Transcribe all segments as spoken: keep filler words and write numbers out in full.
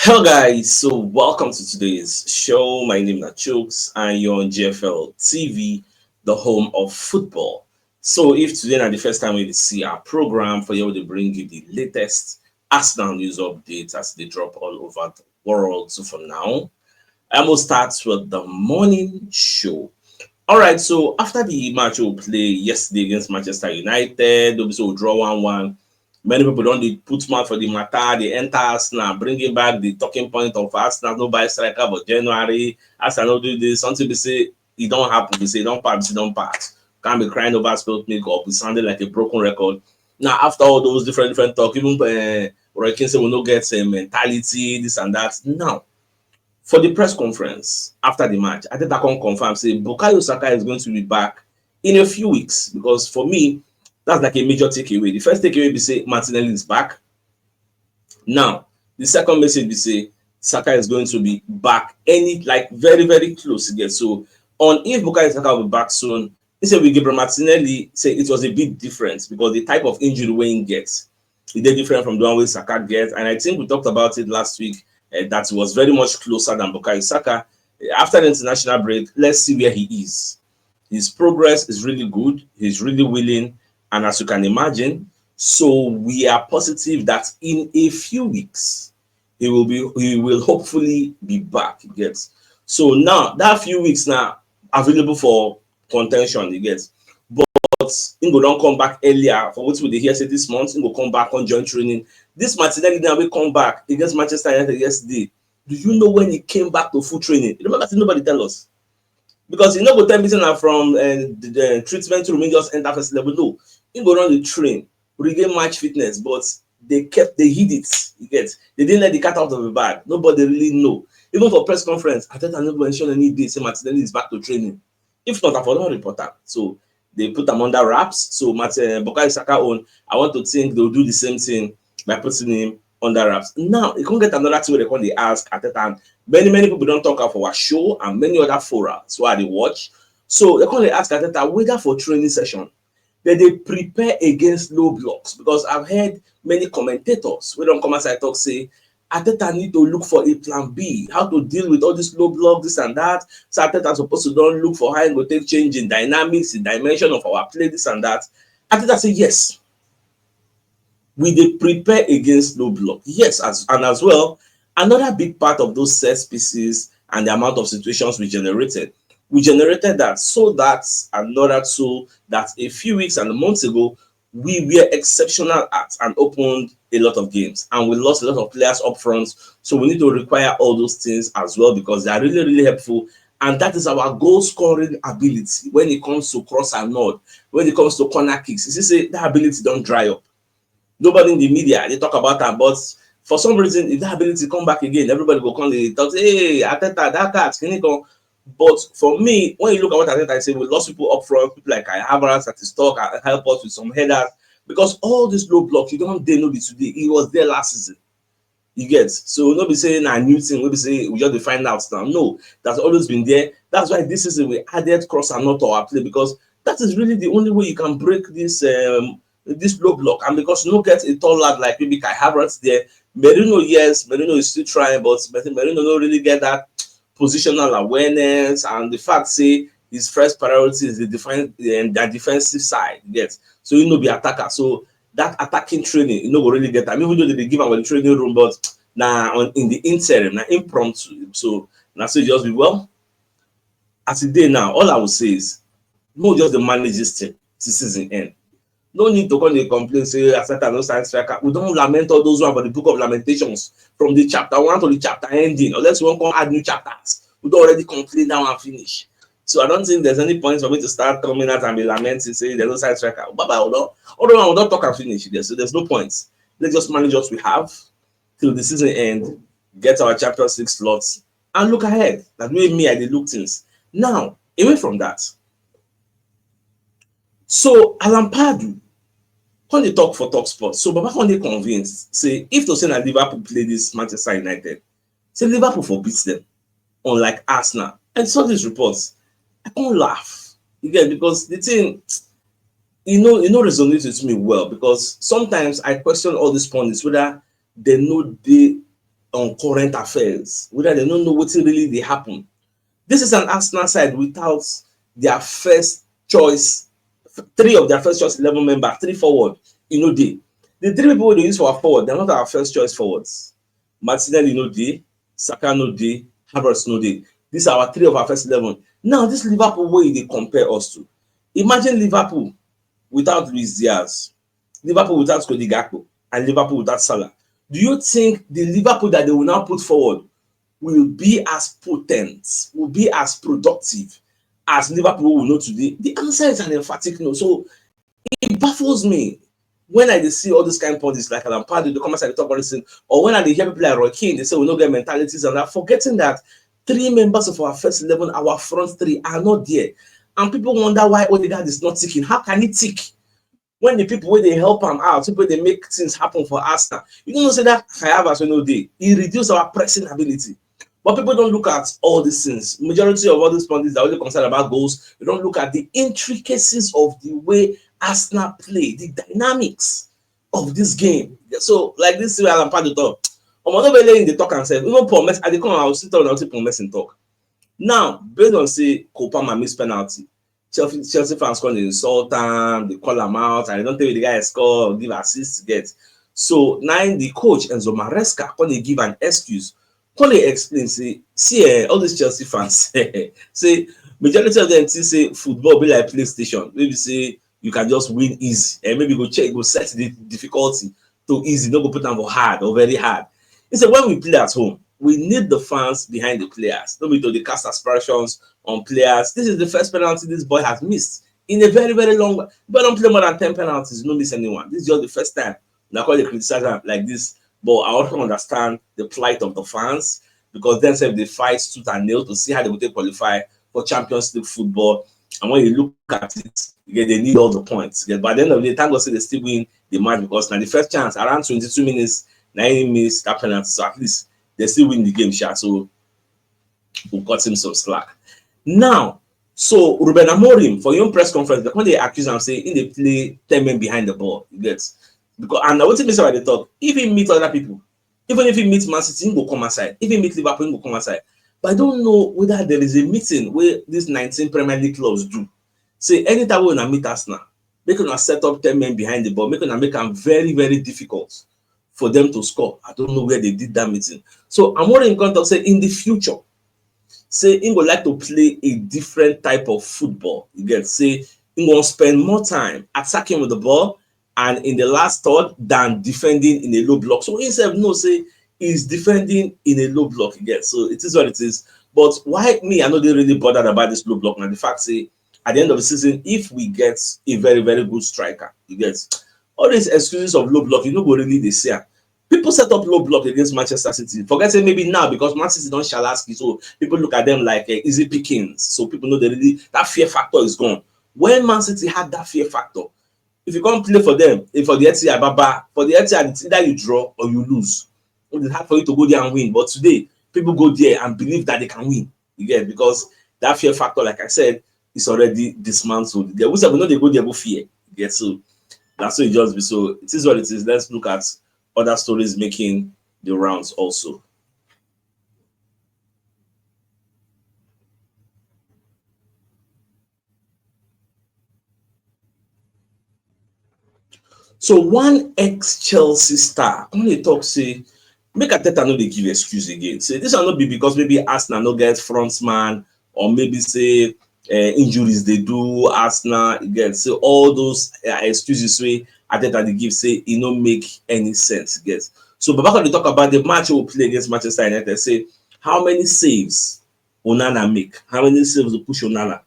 Hello guys, so welcome to today's show. My name is Chooks and you're on G F L T V, the home of football. So if today na the first time we see our program, for you to bring you the latest Arsenal news updates as they drop all over the world. So for now, I will start with the morning show. All right, so after the match we play yesterday against Manchester United, we so draw one one. Many people don't dey put mouth for the matter. They enter Arsenal, bringing back the talking point of Arsenal no buy striker for January. Arsenal no do this. Something we say it don't happen. We say it don't pass. It don't pass. Can't be crying over spilt milk or be sounding like a broken record. Now, after all those different different talk, even uh, Roy Keane say we no get uh, mentality, this and that. Now, for the press conference after the match, Arteta come confirm say Bukayo Saka is going to be back in a few weeks, because for me, that's like a major takeaway. The first takeaway be say Martinelli is back. Now, the second message be say Saka is going to be back any, like, very very close again. So on if Bukayo Saka will be back soon, he said with Gabriel Martinelli, say it was a bit different because the type of injury wey he gets, e dey different from the one wey Saka get. And I think we talked about it last week, uh, that he was very much closer than Bukayo Saka. Eh, after the international break, let's see where he is. His progress is really good. He's really willing, and as you can imagine, so we are positive that in a few weeks he will be he will hopefully be back. You get? So now that few weeks now available for contention, you get? But he go don come back earlier for what we dey hear say this month. He go come back and join training. This Martinelli now will come back against Manchester United yesterday. Do you know when he came back to full training? Remember, nobody tell us, because he no go tell me say na from uh, the, the treatment room he just enter first level. No, he go run the train, regain match fitness, but they kept they hid it. You get? They didn't let the cat out of the bag. Nobody really know. Even for press conference, Arteta never mention any day say Martinelli is back to training. If not, I for don report am. So they put am under wraps. So Martin Bukayo Saka own, I want to think they'll do the same thing by putting him under wraps. Now you can get another thing where they come dey ask Arteta, and many many people don't talk about our show and many other forums where they watch. So they come dey ask Arteta whether for training session that they prepare against low blocks, because I've heard many commentators who don't come as I talk say Arteta need to look for a plan B, how to deal with all this low block, this and that. So Arteta supposed to don't look for how he go take change in dynamics, in dimension of our play, this and that. Arteta say yes, we dey prepare against low block. Yes, as and as well, another big part of those set pieces and the amount of situations we generated, we generated that so that another tool that a few weeks and months ago we were exceptional at and opened a lot of games, and we lost a lot of players up front. So we need to require all those things as well, because they are really really helpful. And that is our goal scoring ability when it comes to cross and nod, when it comes to corner kicks. You see say that ability don't dry up. Nobody in the media they talk about that, but for some reason if that ability come back again, everybody go come dey talk say, "Hey, Arteta, that cat, can he come?" But for me, when you look at what Arteta say, we lost people up front, people like Kai Havertz that is talk and help us with some headers, because all this low block you don't dey no be today. He was there last season. You get? So no be saying a new thing. We be say we just dey find out now. No, that's always been there. That's why this season we added cross and not to our play, because that is really the only way you can break this um, this low block. And because you no get a tall lad like maybe Kai Havertz there, Merino, yes, Merino is still trying, but Merino no really get that positional awareness and the fact say his first priority is the defense and the defensive side. Yes, so he no be attacker. So that attacking training, you no go really get am. Even though they dey give am for the training room, but na on in the interim, na impromptu. So na so e just be well. As e dey now, all I will say is, no, just dey manage this thing till season end. No need to come dey complain say Arteta no sign striker. We don lament all those one for the book of Lamentations, from the chapter one to the chapter ending. Unless you wan come add new chapters, we don already complain that one finish. So I don't think there's any point for me to start coming out and be lamenting say they no sign striker. Baba, we don, all the one we don talk and finish there, so there's no point. Let's just manage what we have till the season end, get our Champions League slots, and look ahead. That way, me, I dey look things. Now, away from that, so Alan Pardew come dey talk for Talk Sport. So Baba come dey convinced say if to say na Liverpool play this Manchester United, say Liverpool for beat them, unlike Arsenal. I saw these reports. I come laugh again because the thing, you know, you know, resonates with me well, because sometimes I question all these pundits whether they know they on current affairs, whether they don't know what really they happen. This is an Arsenal side without their first choice, three of their first choice eleven member, three forward, you know, they. The three people they use for our forward, they're not our first choice forwards. Martinelli no dey, Saka no dey, Havertz no dey. These are our three of our first eleven. Now, this Liverpool way they compare us to. Imagine Liverpool without Luis Diaz, Liverpool without Cody Gakpo, and Liverpool without Salah. Do you think the Liverpool that they will now put forward will be as potent, will be as productive as Liverpool we know today? The answer is an emphatic no. So it baffles me when I dey see all these kind of pundits like Alan Pardew, they come outside, they talk all this thing, or when I dey hear people like Roy Keane, they say we no get mentalities and that, forgetting that three members of our first eleven, our front three, are not there. And people wonder why Odegaard is not ticking. How can he tick when the people where they help him out, people they make things happen for Arsenal? You don't know say that Kai Havertz wey no dey, he reduce our pressing ability. But people don't look at all these things. Majority of all these pundits that only concerned about goals, they don't look at the intricacies of the way Arsenal play, the dynamics of this game. So, like this thing Alan Pardew talk, I'm not really in the talk and say, even Paul Merson, I dey come, I will sit down and see Paul Merson talk. Now, based on say Cole Palmer miss penalty, Chelsea, Chelsea fans come dey insult am, they call am out, and they don't tell you the guy score, give assist, get. So now the coach Enzo Maresca come dey give an excuse, come dey explain say, see, eh, all these Chelsea fans, say majority of them think say football be like PlayStation, maybe say you can just win easy, and maybe go check, go set the difficulty to easy, no go put am for hard or very hard. He said when we play at home, we need the fans behind the players, no be to dey cast aspersions on players. This is the first penalty this boy has missed in a very, very long. But don't play more than ten penalties, no miss anyone. This is just the first time. Now call they criticize am like this, but I also understand the plight of the fans because dem sef dey fight tooth and nail to see how they go take qualify for Champions League football. And when you look at it, you get they need all the points. You get, but at the end of the day, thank God say they still win the match because now the first chance around twenty-two minutes, now he miss that penalty. So at least they still win the game, sha. So we cut him some slack. Now, so Ruben Amorim for your press conference, they come dey accuse am say he dey play ten men behind the ball. You get, because, and now wetin be say they talk, if he meet other people, even if he meet Man City, he go come aside. If he meet Liverpool, he go come aside. But I don't know whether there is a meeting where these nineteen Premier League clubs do. Say anytime we una meet Arsenal, make una set up ten men behind the ball, make una make am very, very difficult for them to score. I don't know where they did that meeting. So Amorim come talk say in the future, say he would like to play a different type of football. You get, say he gonna spend more time attacking with the ball and in the last third than defending in a low block. So he said no, say he's defending in a low block again. So it is what it is. But why me, I know they really bothered about this low block. Now the fact say at the end of the season, if we get a very, very good striker, you get, all these excuses of low block, you know, go really they say am. People set up low block against Manchester City. Forget say maybe now because Man City don't Shalaski, so people look at them like uh, easy pickings. So people know they really, that fear factor is gone. When Man City had that fear factor, if you can't play for them, if for the Etihad, Baba, for the Etihad, it's either you draw or you lose. It's hard for you to go there and win. But today, people go there and believe that they can win. You get, because that fear factor, like I said, is already dismantled. There, we say we know they go there go fear. You get, so that's what it just be. So it is what it is. Let's look at other stories making the rounds also. So one ex-Chelsea star only talk say make Arteta no dey give excuse again. Say this one no be because maybe Arsenal no get front man or maybe say uh, injuries they do Arsenal again. So all those uh, excuses wey Arteta dey give say e no make any sense. Get, so Babaka dey talk about the match we play against Manchester United. Say how many saves Onana make? How many saves to push Onana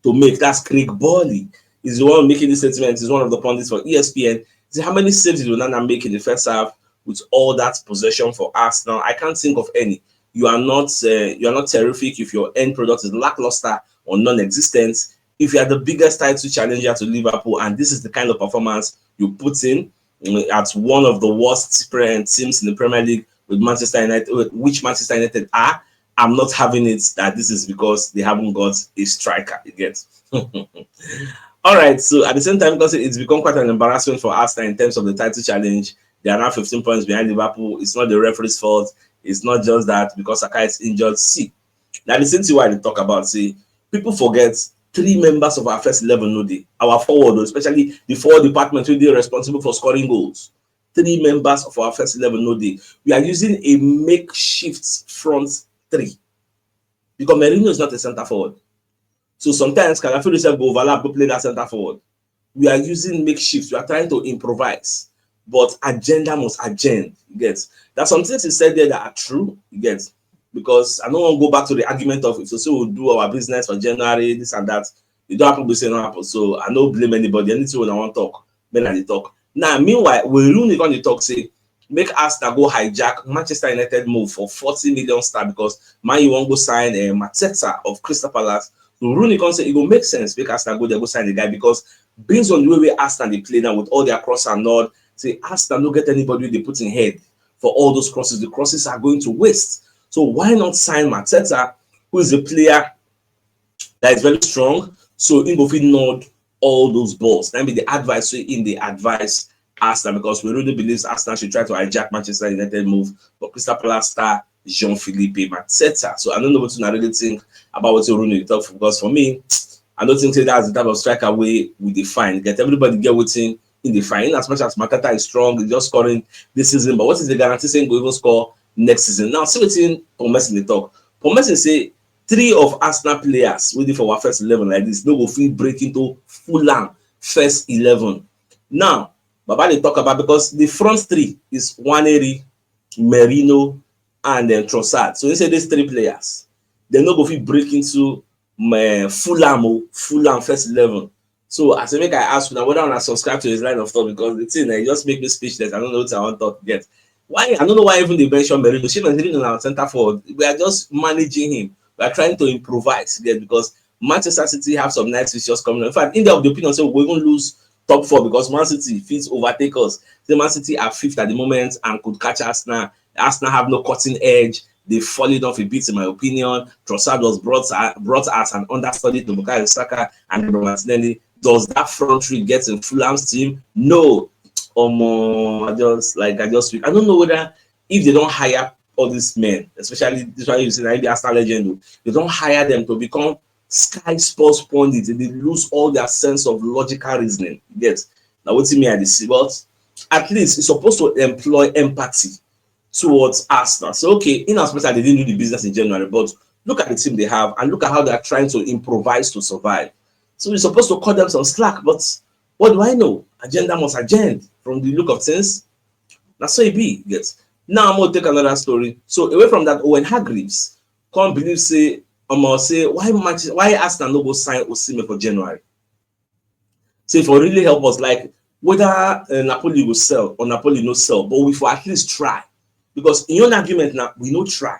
to make? That's Craig Burley is the one making this statement. He's one of the pundits for E S P N. He said, how many saves did Onana make in the first half with all that possession for Arsenal? I can't think of any. You are not uh, you are not terrific if your end product is lackluster or non-existent. If you are the biggest title challenger to Liverpool and this is the kind of performance you put in mm, at one of the worst pre- teams in the Premier League with Manchester United, which Manchester United are, I'm not having it that this is because they haven't got a striker yet. All right, so at the same time, because it's become quite an embarrassment for Arsenal in terms of the title challenge. They are now fifteen points behind Liverpool. It's not the referee's fault. It's not just that because Saka is injured. See, now the same thing why they talk about. See, people forget three members of our first eleven no dey. Our forward, especially the forward department, wey dey responsible for scoring goals. Three members of our first eleven no dey. We are using a makeshift front three because Merino is not a center forward. So sometimes Calafiori sef go overlap, go play that center forward. We are using makeshift. We are trying to improvise, but agenda must agenda. You get? There's some things he said there that are true. You get? Because I don't want to go back to the argument of if so, so we'll do our business for January, this and that. It don't happen, we say no happen. So I don't blame anybody. Anything when I want talk, men I dey talk. Now, meanwhile, we Rooney gonna talk say make Arsenal go hijack Manchester United move for forty million star because Man U wan go sign uh, Mateta of Crystal Palace. So Rooney come say it go make sense make Arsenal go there go sign the guy because based on the way wey Arsenal dey play now with all their cross and nod, say Arsenal no get anybody wey dey put in head for all those crosses. The crosses are going to waste. So why not sign Mateta, who is a player that is very strong, so he go fit nod all those balls. That be the advice wey in the advice Arsenal because we really believe Arsenal should try to hijack Manchester United move for Crystal Palace star Jean-Philippe Mateta. So I don't know what you really think about what Rooney talk because for me, I don't think say that's the type of striker wey we define. Get everybody get wetin in the fine. In as much as Mateta is strong, he's just scoring this season. But what is the guarantee saying go even score next season? Now, see wetin Paul Merson dey talk. Paul Merson say three of Arsenal players wey dey for our first eleven like this no go fit break into Fulham first eleven. Now, Baba dey talk about because the front three is Nwaneri, Merino, and then Trossard. So he say these three players, they no go fit break into my Fulham, oh, Fulham first eleven. So I say make I ask you now whether I subscribe to his line of thought because the thing eh, just make me speechless. I don't know what I want to talk yet. Why I don't know why even they mention Merino. She Merino now center forward. We are just managing him. We are trying to improvise yet because Manchester City have some nice fixtures coming up. In fact, in the of the opinion, say we even lose top four because Man City fit overtake us. The Man City are fifth at the moment and could catch Arsenal. Arsenal have no cutting edge. They falling off a bit, in my opinion. Trossard was brought brought as an understudy to Bukayo Saka and Martinelli. Does that front three get in Fulham's team? No. Um, I just like I just I don't know whether if they don't hire all these men, especially this one you see, like the Arsenal legend, oh, they don't hire them to become Sky Sports pundits. They lose all their sense of logical reasoning. Yes, now what do you mean? I see, but at least it's supposed to employ empathy towards Arsenal. So okay, in as much as they didn't do the business in January, but look at the team they have and look at how they are trying to improvise to survive. So we're supposed to cut them some slack, but what do I know? Agenda must agenda from the look of things. That's so it be. Yes. Now I'm gonna take another story. So away from that, Owen Hargreaves can't believe say I'm gonna say why Manchester, why Arsenal no go sign Osimhen for January. Say for really help us, like whether uh, Napoli will sell or Napoli no sell, but we for at least try because in your argument now we no try.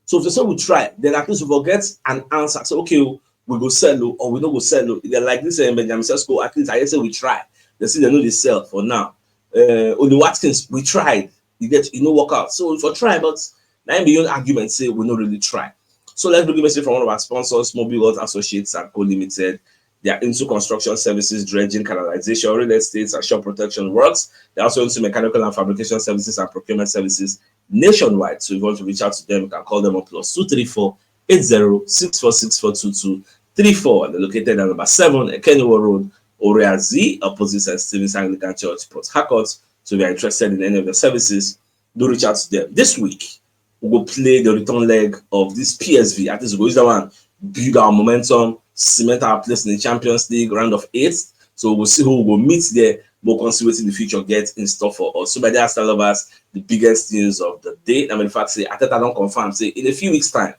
So if they say we try, then at least we will get an answer. So okay, we go sell oh, or we no go sell oh. If they're like this uh, Benjamin Sesko, at least I say we try. They say they know they sell for now. Uh, Oli Watkins, we tried. You get you no work out. So we for try, but now be your argument say we no really try. So let's begin message from one of our sponsors, Mobile World Associates and Co Limited. They are into construction services, dredging, canalization, real estate, and shore protection works. They're also into mechanical and fabrication services and procurement services nationwide. So if you want to reach out to them, you can call them on plus two three four eight zero six four six four two two three four. They're located at number seven Ekeniwo Road, Oriazi, opposite Saint Stephen's Anglican Church, Port Harcourt. So if you're interested in any of the services, do reach out to them. This week, we go play the return leg of this P S V. At least we go use that one, build our momentum, cement our place in the Champions League round of eight. So we'll see who we go meet there. We'll consider what the future get in store for us. So, my dear Arsenal lovers, the biggest news of the day. I mean, in fact, say Arteta don't confirm. Say in a few weeks' time,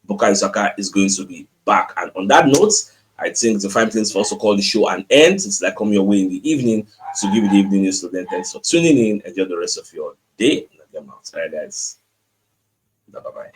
Bukayo Saka is going to be back. And on that note, I think the fine things for us to call the show an end. It's like come your way in the evening to give you the evening news. So then, thanks for tuning in. Enjoy the rest of your day. And get out. All right, guys. Bye bye.